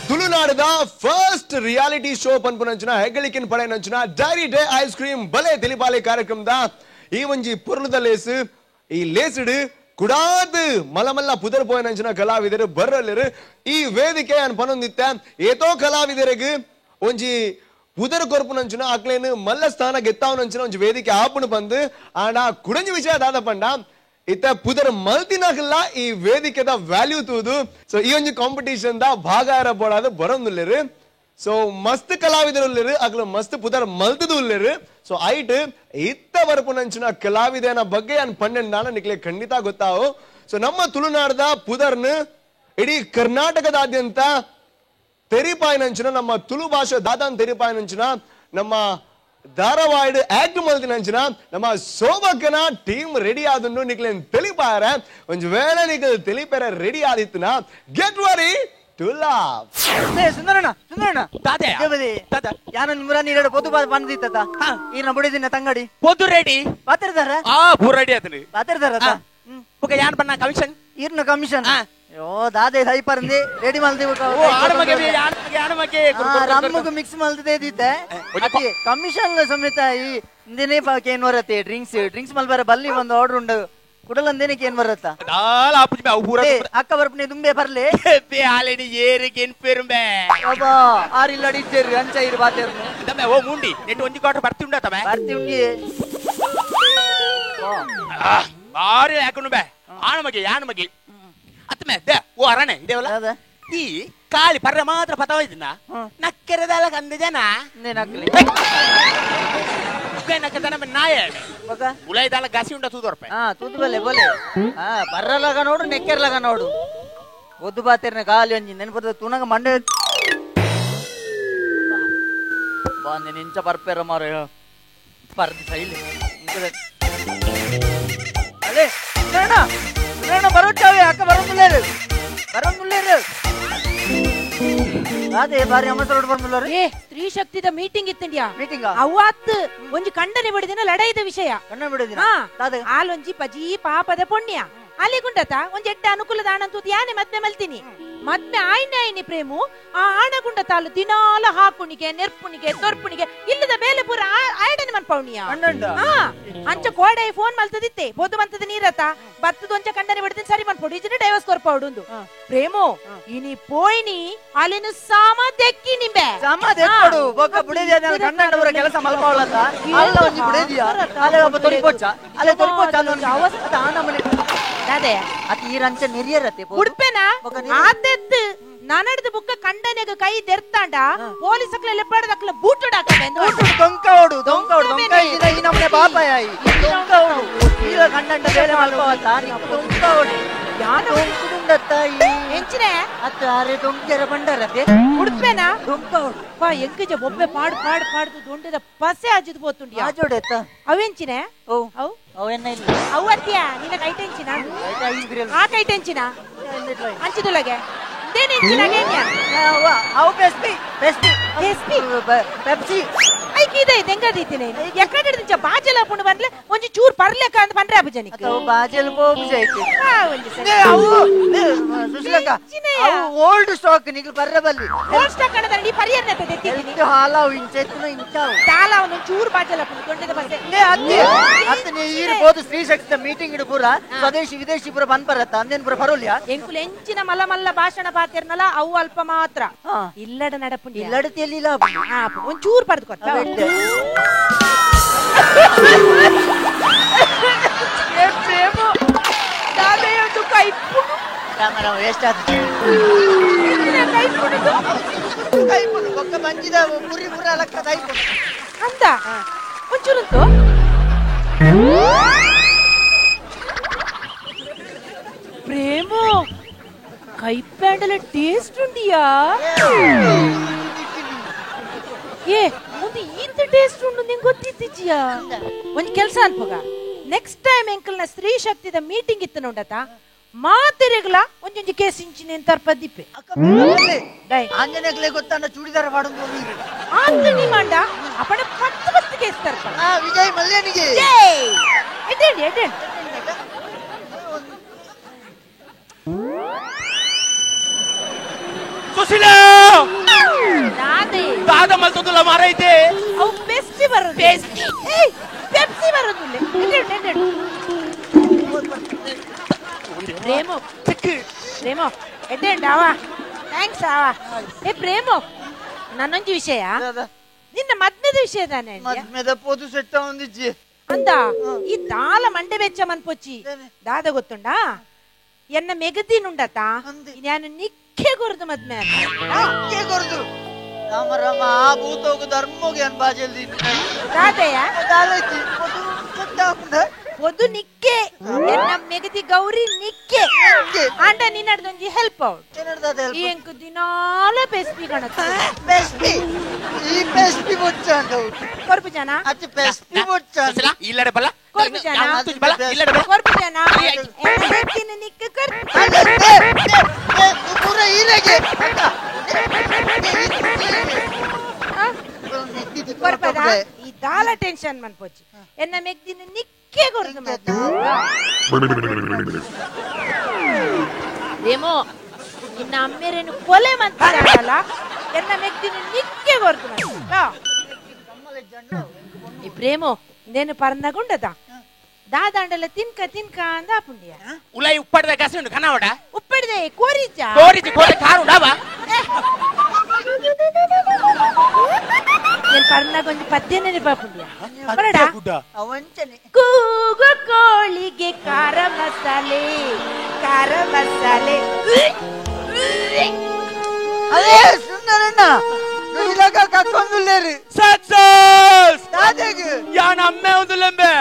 ತುಳುನಾಡದ first reality show ಪನ್ಪುನಂಚಿನ ಹೆಗ್ಗಳಿಕೆನ್ ಪಡೆಯನಂಚಿನ ಡೈರಿ ಡೇ ಐಸ್ ಕ್ರೀಮ್ ಬಲೆ ತಿಳಿಪಾಲೆ ಕಾರ್ಯಕ್ರಮದ ಈ ಒಂಜಿ ಪೊರ್ಲುದ ಲೇಸು ಈ ಲೇಸುಡು ಕುಡಾದ್ ಮಲಮಲ್ಲ ಪುದರ್ ಪೋಯನಂಚಿನ ಕಲಾವಿದರು ಬರ್ರಲ್ಲಿರು ಈ ವೇದಿಕೆ ಅನ್ ಪನೊಂದಿತ್ತ ಏತೋ ಕಲಾವಿದರಿಗೆ ಒಂಜಿ ಪುದರ್ ಕೊರ್ಪುನಂಚಿನ ಅಕ್ಲೇನು ಮಲ್ಲ ಸ್ಥಾನ ಗೆತ್ತಾವನಂಚಿನ ಒಂಜಿ ವೇದಿಕೆ ಆಪುನು ಬಂದು ಆಂಡ ಕುಡಂಜಿ ವಿಷಯ ದಾದ ಪಂಡ ಇತ್ತ ಪುದರ್ ಮಲ್ತಿನಾಗಲ್ಲ ಈ ವೇದಿಕೆದ ವ್ಯಾಲ್ಯೂ ತೂದು. ಸೊ ಈ ಒಂಜಿ ಕಾಂಪಿಟೇಷನ್ the ಭಾಗ ಬೋಡಾದ ಬರೊಂದುಲ್ಲೆರು. ಸೊ ಮಸ್ತ್ ಕಲಾವಿದರು ಉಲ್ಲೆರು, ಅಕ್ಲು ಮಸ್ತ್ ಪುದರ್ ಮಲ್ತದು ಉಲ್ಲೆರು. ಸೊ ಐಟ್ ಇತ್ತ ಬರ್ಪುನಂಚಿನ ಕಲಾವಿದನ ಬಗ್ಗೆ ಅನ್ ಪನ್ನೆಂಡಾನ ನಿಕ್ಲೆ ಖಂಡಿತ ಗೊತ್ತಾವು. ಸೊ ನಮ್ಮ ತುಳುನಾಡದ ಪುದರ್ನ ಇಡೀ ಕರ್ನಾಟಕದಾದ್ಯಂತ ತೆರಿಪಾಯಿನಂಚಿನ ನಮ್ಮ ತುಳು ಭಾಷೆ ದಾದಾನ್ ತೆರಿಪಾಯಿನಂಚಿನ ನಮ್ಮ ಧಾರವಾಡ ಆಕ್ಟ್ ಮಲ್ತಿನಂಚಿನ ನಮ್ಮ ಸೋಮಕ್ಕನ ಟೀಮ್ ರೆಡಿ ಆದನ್ನು ನಿಕ್ಲೇನ್ ತಿಳಿಪಾರ. ಒಂಜಿ ವೇಳೆ ನಿಕ್ಲೆ ತಿಳಿಪಾರ ರೆಡಿ ಆದಿತ್ತನ ಗೆಟ್ ವರಿ ಟು ಲವ್. ಸುಂದರಣ್ಣ ಸುಂದರಣ್ಣ ತಾತೆ ತಾತ ಯಾನ ಮುರ ನೀರಡ ಪೊದು ಬಂದಿತ್ತ ಈರ್ನ ಬುಡಿದಿನ ತಂಗಡಿ ಪೊದು ರೆಡಿ ಪಾತ್ರದಾರ ಆ ಪೂರ ರೆಡಿ ಆತನಿ ಪಾತ್ರದಾರ ಓಕೆ ಯಾನ್ ಬಣ್ಣ ಕಮಿಷನ್ ಈರ್ನ ಕಮಿಷನ್ ಅಯ್ಯೋ ದಾದೆ ಹೈಪರ್ಂದಿ ರೆಡಿ ಮಲ್ದಿ ಓ ಆಡಮಗೆ ಯಾನಮಗೆ ಆಡಮಗೆ ರಮ್ಮಗ ಮಿಕ್ಸ್ ಮಲ್ದಿದೆ ದಿತ್ತೆ ಅತಿ ಕಮಿಷನ್ ಸಮೇತ ಈ ಇಂದೇನೆ ಕೇನ್ ಬರತ್ತೆ ಡ್ರಿಂಕ್ಸ್ ಡ್ರಿಂಕ್ಸ್ ಮಲ್ಬಾರ ಬಲ್ಲಿ ಒಂದು ಆರ್ಡರ್ ಉಂಡು ಕುಡಲಂದೇನೆ ಕೇನ್ ಬರತ್ತ ದಾಲ ಆಪುಜಿ ಬೆ ಪೂರ ಅಕ್ಕ ಬರ್ಪನೆ ದುಂಬೆ ಬರ್ಲೆ ಬೆ ಆಲೆಡಿ ಏರಿಗೆ ಎನ್ಪೆರುಂಬೆ ಅಬ್ಬಾ ಆರಿಲ್ಲ ಅಡಿಚೇರಿ ಅಂಚ ಇರು ಬಾತೇರ್ನು ದಮ್ಮೆ ಓ ಮುಂಡಿ ನೆಟ್ ಒಂಜಿ ಕ್ವಾರ್ಟರ್ ಬರ್ತಿ ಉಂಡ ತಮೆ ಬರ್ತಿ ಉಂಡಿ ಬಾರಿ ಯಾಕುನು ಬೆ ಆಣಮಗೆ ಯಾನಮಗೆ ಅತ್ತಮೆ they ಓ ಅರಣೆ ಇದೇವಲ್ಲ ಈ ಕಾಲಿ ಪರ್ರ ಮಾತ್ರ ಪತವಾಯ್ತಿನ ನಕ್ಕೆರೆದಾಲ ಕಂದ ಜನ ನಕ್ಲಿ ನಕ್ಕದನ ನಾಯ ಉಲೈದಾಲ ಗಸಿ ಉಂಡ ತೂದೊರ್ಪೆ ಹಾ ತೂದು ಬಲೆ ಬೋಲೆ ಹಾ ಪರ್ರಲಗ ನೋಡು ನೆಕ್ಕೆರ್ಲಗ ನೋಡು ಒದ್ದು ಬಾತೇರ್ನ ಕಾಲಿ ಒಂಜಿ ನೆನಪದ ತುನಗ ಮಂಡೆ ಬಾಂದೆ ನಿಂಚ ಪರ್ಪೆರ ಮಾರ ಪರ್ದಿ ಸೈಲಿ ಅಲೇ ಸುಂದರಣ್ಣ ಸುಂದರಣ್ಣ ಬರೋಚಾವೆ ಅಕ್ಕ ಬರೋಂದುಲ್ಲೇರು ಬರೋಂದುಲ್ಲೇರು ಅದೇ ಬಾರಿ ಅಮಸರೋಡ್ ಬಂದುಲ್ಲಾರು. ಏ ಸ್ತ್ರೀ ಶಕ್ತಿದ ಮೀಟಿಂಗ್ ಇತ್ತಂಡ್ಯಾ ಮೀಟಿಂಗ್ ಅವ್ವಾತ್ ಒಂಜಿ ಕಂಡನೆ ಬಿಡಿದಿನ ಲಡಾಯಿದ ವಿಷಯ ಕಂಡನೆ ಬಿಡಿದಿನ ಆಲೊಂಜಿ ಪಜಿ ಪಾಪದ ಪುಣ್ಯ ಅಲ್ಲಿ ಗುಂಡತ ಒಂಜಿ ಎಡ್ಡ ಅನುಕೂಲದ ಆಣಂತೂ ಯಾನೆ ಮದ್ಮೆ ಮಲ್ತೀನಿ ಮದ್ಮೆ ಆಯ್ನೆ ಆಯ್ನಿ ಪ್ರೇಮು ಆ ಆಣಗುಂಡ ತಾಲು ದಿನಾಲ ಹಾಕುಣಿಗೆ ನೆರ್ಪುಣಿಗೆ ತೊರ್ಪುಣಿಗೆ ಇಲ್ಲದ ಬೇಲೆ ಪೂರ ಆಯಡನೆ ಮನ್ಪೌಣಿಯ ಅಂಚ ಕೋಡೆ ಫೋನ್ ಮಲ್ತದಿತ್ತೆ ಬೋದು ಮಂತದ ನೀರತ ಬತ್ತದ ಒಂಚ ಕಂಡನೆ ಬಿಡ್ತೀನಿ ಸರಿ ಮನ್ಪೌಡು ಇಜಿನ ಡೈವರ್ಸ್ ಕೊರ್ಪೌಡು ಪ್ರೇಮು ಇನಿ ಪೋಯ್ನಿ ಅಲ್ಲಿನ ಸಾಮ ದೆಕ್ಕಿ ನಿಂಬೆ ಸಾಮ ದೆಕ್ಕೊಡು ಬೊಕ್ಕ ಬುಡೇದಿಯ ಕಂಡನವರ ಕೆಲಸ ಮಲ್ಪವಳತ ಅಲ್ಲ ಒಂಜಿ ಬುಡೇದಿಯ ಅಲೆ ಒಬ್ಬ ತೊರಿಪೊಚ್ಚ ಅಲೆ ತೊರಿಪೊಚ್ಚ ಅಲ್ಲ ಅವಸ್ಥೆ ಆನಮನೆ ಅದೇ ಅತಿ ಈರಂಚ ನೆರಿಯರತೆ ಉಡುಪೆನ ಆದೆದ್ದು ನಾನಡ್ದು ಬುಕ್ಕ ಕಂಡನೆಗ ಕೈ ದೆರ್ತಾಂಡ ಪೊಲೀಸ್ ಅಕ್ಲ ಲೆಪ್ಪಾಡದಕ್ಲ ಬೂಟುಡಾಕ ದೊಂಕವಡು ದೊಂಕವಡು ದೊಂಕ ಈ ನಮ್ಮನೆ ಬಾಪಾಯಿ ದೊಂಕವಡು ಈರ ಕಂಡಂಡ ಬೇಲೆ ಮಲ್ಪವತ ದೊಂಕವಡು ಯಾನ ದೊಂಕುಂಡತ್ತಾಯಿ ಎಂಚಿನೆ ಅತ್ತ ಅರೆ ದೊಂಕೆರ ಬಂಡರತೆ ಉಡುಪೆನ ದೊಂಕವಡು ಪಾ ಎಂಕಜ ಬೊಬ್ಬೆ ಪಾಡು ಪಾಡು ಪಾಡ್ದು ದೊಂಡದ ಪಸೆ ಆಜಿದ್ ಪೋತುಂಡಿಯ ಆಜೋಡೆತ್ತ ಅವೆಂಚಿನೆ ಓ ಅವು ಅವೆನ್ನ ಇಲ್ಲ ಅವು ಅತ್ತಿಯ ನಿನ್ನ ಕೈ ಟೆಂಚಿನ ಆ ಕೈ ಟೆಂಚಿನ ಅಂಚಿದುಲಗೆ ಅವು ಪೆಸ್ಪಿ ಪೆಸ್ಪಿ ಪೆಸ್ಪಿ ಪೆಪ್ಸಿ ಐಕಿದೆ ದೆಂಗದಿತ್ತಿನೆ ಎಕ್ಕಡೆ ದಿಂಚ ಬಾಜಲ ಪುಂಡು ಬಂದ್ಲೆ ಒಂಜಿ ಚೂರ್ ಪರ್ಲೆಕ ಅಂತ ಪಂಡ್ರೆ ಅಬುಜನಿಕ್ ಅವು ಬಾಜಲ್ ಪೋಬುಜ ಐತಿ ಆ ಒಂಜಿ ಸರಿ ಅವು ಸುಶೀಲಕ್ಕ ಅವು ಓಲ್ಡ್ ಸ್ಟಾಕ್ ನಿಗ್ಲು ಪರ್ರೆ ಬಲ್ಲಿ ಓಲ್ಡ್ ಸ್ಟಾಕ್ ಅಣದ ನೀ ಪರಿಯರ್ನ ತೆತ್ತಿದ್ದೀನಿ ಹಾಲಾವು ಇಂಚೆತ್ತುನ ಇಂಚಾವು ತಾಲಾವು ಚೂರ್ ಬಾಜಲ ಪುಂಡು ದೊಂಡೆದ ಬಸ್ಸೆ ಲೇ ಅತ್ತಿ ಅತ್ತೆ ನೀ ಈರ್ ಬೋದು ಸ್ತ್ರೀ ಶಕ್ತಿದ ಮೀಟಿಂಗ್ ಇಡು ಪೂರ ಸ್ವದೇಶಿ ವಿದೇಶಿ ಪೂರ ಬಂದ್ ಬರತ್ತ ಅಂದೇನ್ ಪೂರ ಪರೋಲಿಯಾ ಎಂಕುಲು ಎಂಚಿನ ಮಲ್ಲ ಮಲ್ಲ ಭಾಷಣ ಪಾತಿರ್ನಲ ಅವು ಅಲ್ಪ ಮಾತ್ರ ಇಲ್ಲಡ ನಡಪುಂಡಿ ಇಲ್ಲಡ ತೆಲಿಲ್ಲ ಒಂದ್ ಚೂರ್ ಪಡೆದು ಕೊಟ್ಟ ಅಂತ ಒಂಚೂರುಂತು ಪ್ರೇಮು ಕೈಪ್ಯಾಂಡಲ ಟೇಸ್ಟ್ ಉಂಡಿಯಾ ಏ ಮುಂದೆ ಈತ ಟೇಸ್ಟ್ ಉಂಡು ನಿಂಗೆ ಗೊತ್ತಿತ್ತಿಜಿಯಾ ಒಂದ್ ಕೆಲಸ ಅನ್ಪಗ ನೆಕ್ಸ್ಟ್ ಟೈಮ್ ಎಂಕಲ್ನ ಸ್ತ್ರೀ ಶಕ್ತಿದ ಮೀಟಿಂಗ್ ಇತ್ತು ನೋಡತ ಮಾತೆರೆಗ್ಲ ಒಂಜೊಂಜಿ ಕೇಸ್ ಇಂಚಿನ ತರ್ಪದಿಪ್ಪೆ ಆಂಜನೇಯಗ್ಲೇ ಗೊತ್ತಾಂಡ ಚೂಡಿದಾರ ಪಾಡೊಂದು ಆಂಜನಿ ಮಾಂಡ ಅಪಣ ಪತ್ತು ಪತ್ತು ಕೇಸ್ ತರ್ಪ ವಿಜಯ್ ಮಲ್ಯನಿಗೆ ಎಡ್ಡೆಂಡಿ ಎಡ್ಡೆಂಡಿ ಸುಶೀಲಾ ದಾದ ಮಲ್ತೊಂದುಲ್ಲ ಮಾರೈತೆ ಅವು ಬೆಸ್ಟಿ ಬರೋದು ಬೆಸ್ಟಿ ಏಯ್ ಪೆಪ್ಸಿ ಬರೋದಿಲ್ಲ ಎಡ್ಡೆಂಡಿ ಎಡ್ಡೆಂಡಿ ಪ್ರೇಮು ಪ್ರೇಮು ಎಡ್ಡೆಂಡಿ ಆವಾ thanks ಆವಾ ಏ ಪ್ರೇಮು ನನ್ನೊಂದು ವಿಷಯ ನಿನ್ನ ಮದ್ಮೆದ ವಿಷಯ ತಾನೆ ಮದ್ಮೆದ ಪೋದು ಸೆಟ್ಟ ಒಂದಿಜ್ಜಿ ಅಂದ ಈ ದಾಲ ಮಂಡೆ ಬೆಚ್ಚ ಮನ್ಪೊಚ್ಚಿ ದಾದ ಗೊತ್ತುಂಡಾ ಎನ್ನ ಮೆಗದಿನುಂಡತ ನಾನು ನಿಕ್ಕೆ ಕೊರದು ಮದ್ಮೆ ನಿಕ್ಕೆ ಕೊರದು ರಾಮ ರಾಮ ಆ ಭೂತೋಗು ಧರ್ಮೋಗೆ ಅನ್ ಬಾಜೆಲ್ದಿ ದಾದಯ್ಯ ದಾಲಜ್ಜಿ ಪೊದು ಸೆಟ್ಟ ಆಪುಂಡ ಪೊದು ನಿಕ್ಕೆ ಎನ್ನ ಮೆಗದಿ ಗೌರಿ ನಿಕ್ಕೆ ಆಂಡ ನಿನ್ನಡ್ದೊಂಜಿ ಹೆಲ್ಪ್ ಔಟ್ ಈ ಎಂಕು ದಿನಾಲ ಪೆಸ್ಪಿ ಕಣತ್ತ ಪೆಸ್ಪಿ ಈ ಪೆಸ್ಪಿ ಬೊಚ್ಚಾಂಡ ಕೊರ್ಪು ಜನ ಅಚ್ಚ ಪೆಸ್ಪಿ ಬೊಚ್ಚಾಂಡ ಇಲ್ಲಡೆ ಬಲ್ಲ ಕೊರ್ಪು ಜನ ಇಲ್ಲಡೆ ಬಲ್ಲ ಕೊರ್ಪು ಜನ ಎನ್ನ ನಿಕ್ಕೆ ಕೊರ್ಪು ಪೂರ ಈರೆಗೆ ಕೊರ್ಪದ ಈ ದಾಲ ಟೆನ್ಷನ್ ಮನ್ಪೊಚ್ಚಿ ಎನ್ನ ಮೆಗ್ದಿನ ನಿಕ್ಕೆ ಕೊರ್ದು ರೇಮೋ ನಿನ್ನ ಅಮ್ಮೇರೇನು ಕೊಲೆ ಮಂತಾರಲ್ಲ ಎನ್ನ ಮೆಗ್ದಿನ ನಿಕ್ಕೆ ಕೊರ್ದು ಈ ಪ್ರೇಮೋ ನೇನು ಪರಂದಗುಂಡದ ದಾದಾಂಡಲ ತಿನ್ಕ ತಿನ್ಕ ಅಂದ ಪುಂಡಿಯ ಉಲೈ ಉಪ್ಪಡ್ದ ಕಸುಂಡು ಕನವಡ ಉಪ್ಪಡ್ದೆ ಕೋರಿಚ ಕೋರಿಚ ಕೋರಿ ಕಾರು ಡಾಬಾ నేను పర్నాಗೊಂದು ಪದ್ಯ ನೆನಪಾಪುಂಡಿಯ ಬರಡ ಅವಂಚನೆ ಕೂಗು ಕೋಳಿಗೆ ಖಾರ ಮಸಾಲೆ ಖಾರ ಮಸಾಲೆ ಅದೇ ಸುಂದರಣ್ಣ ಇಲಾಕ ಕಕ್ಕೊಂದುಲ್ಲೇರು ಸಕ್ಸಸ್ ದಾದೆಗ್ ಯಾನ ಅಮ್ಮೆ ಒಂದುಲ್ಲೆಂಬೆ